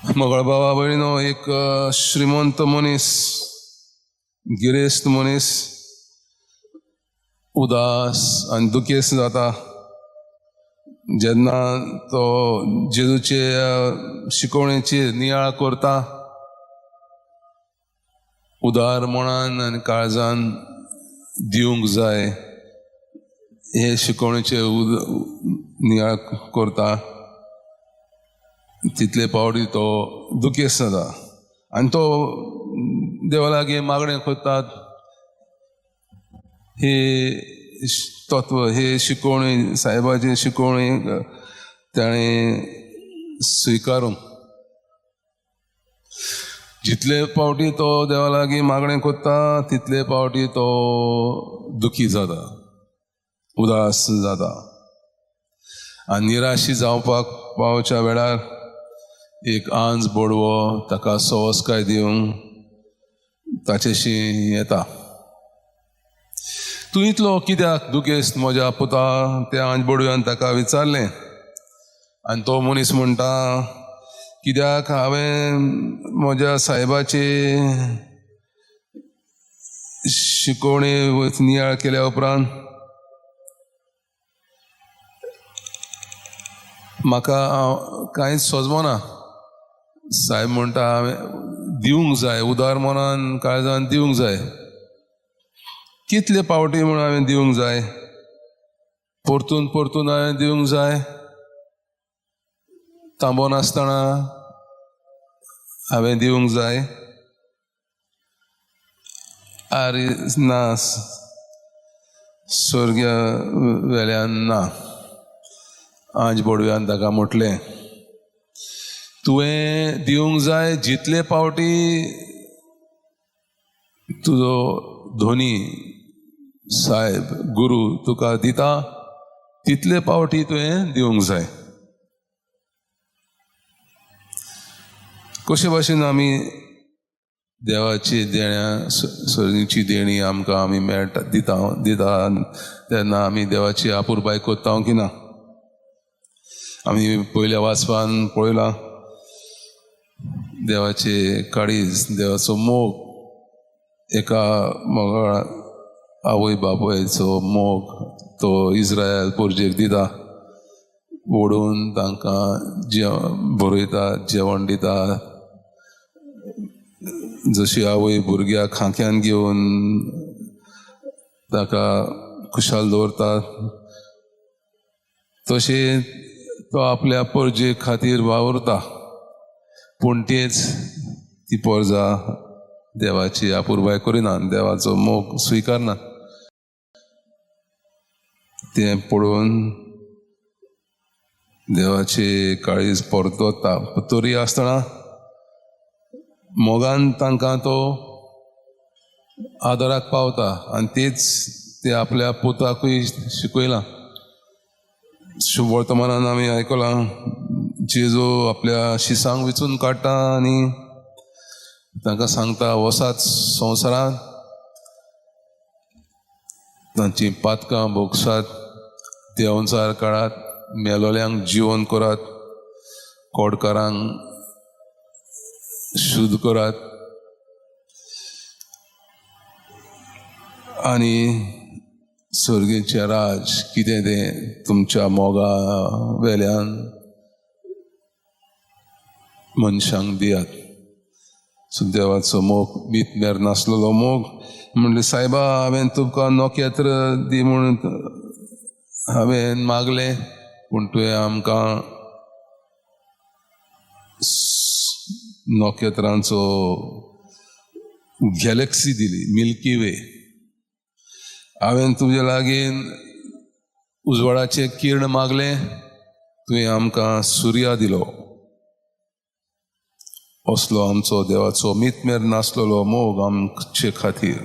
मगळ बाबा भयणीनो, एक श्रीमंत मनीस, गिरेस्त मनीस उदास आनी दुखेस्त जाता जेन्ना तो जेजूचे शिकवणेचेर नियाळ करता. उदार मनान आनी काळजान दिवंक जाय हे शिकवणेचे नियाळ करता तितले पावटी तो दुखेस्त जाता आनी तो देवा लागीं मागणें करतात. हे तत्व, हे शिकवणी, सायबाची शिकवणी ताणें स्विकारूंक. जितले पावटी तो देवा लागीं मागणें करता तितले पावटी तो दुखी जाता, उदास जाता आनी निराशी जावपाक पावच्या वेळार एक आंज बोडवो ताका सवसकाय दिवंक ताचेशी येता. तूं इतलो कित्याक दुखेस्त म्हज्या पुता, त्या आंज बोडव्यान ताका विचारलें. आनी तो मनीस म्हणटा, कित्याक हांवें म्हज्या सायबाची शिकवणी नियाळ केल्या उपरांत म्हाका कांयच सोजमना. सायब म्हणटा हांवें दिवंक जाय, उदार मनान काळजान दिवंक जाय. कितले पावटी म्हूण हांवें दिवंक जाय? परतून परतून हांवें दिवंक जाय? तांबो नासतना हांवें दिवंक जाय? आरे ना, स्वर्ग्या वेल्यान ना. आंज बोडव्यान ताका म्हटलें, तुवें दिवंक जाय जितले पावटी तुजो धोनी सायब गुरू तुका दिता तितले पावटी तुवें दिवंक जाय. कशे भाशेन आमी देवाची देण्या, सर्गीची देणी आमकां आमी मेळटा दिता दिता तेन्ना आमी देवाची आपुरबाय करता की ना? आमी पयल्या वाचपान पळयलां देवाचे काळीज, देवाचो मोग, एका मोगाळ आवय बापायचो मोग तो इस्रायल पोरजेक दिता, ओडून तांकां भरयता, जेवण दिता. जशी आवय भुरग्याक खांक्यान घेवन ताका खुशाल दवरता तशें तो आपल्या परजे खातीर वावुरता. पूण तेच ती पोरजा देवाची आपुरबाय करिना, देवाचो मोग स्विकारना. तें पळोवन देवाचे काळीज परतता. तरी आसतना मोगान तांकां तो आदराक पावता आनी तेच ते आपल्या पुताकूय शिकयलां. वर्तमानान आमी आयकलां जेजू आपल्या शिसांक विचून काडटा आनी तांकां सांगता, वसात संवसारांत, तांची पातकां भोगसात, देवचार काडात, मेलोल्यांक जिवन करात, कोडकारांक शुद्ध करात आनी सर्गेचें राज कितें तें तुमच्या मोगा वेल्यान मनशांक दियात. सो देवाचो मोग मीत मेर नासलेलो मोग. म्हणलें, सायबा हांवें तुमकां नखेत्र दी म्हूण हांवें मागलें, पूण तुवें आमकां नखेत्रांचो गॅलेक्सी दिली, मिल्की वे. हांवें तुजे लागीं उजवाडाचें किर्ण मागलें, तुवें आमकां सुर्या दिलो. असलो आमचो देवाचो मीत मेर नासलेलो मोग आमचे खातीर.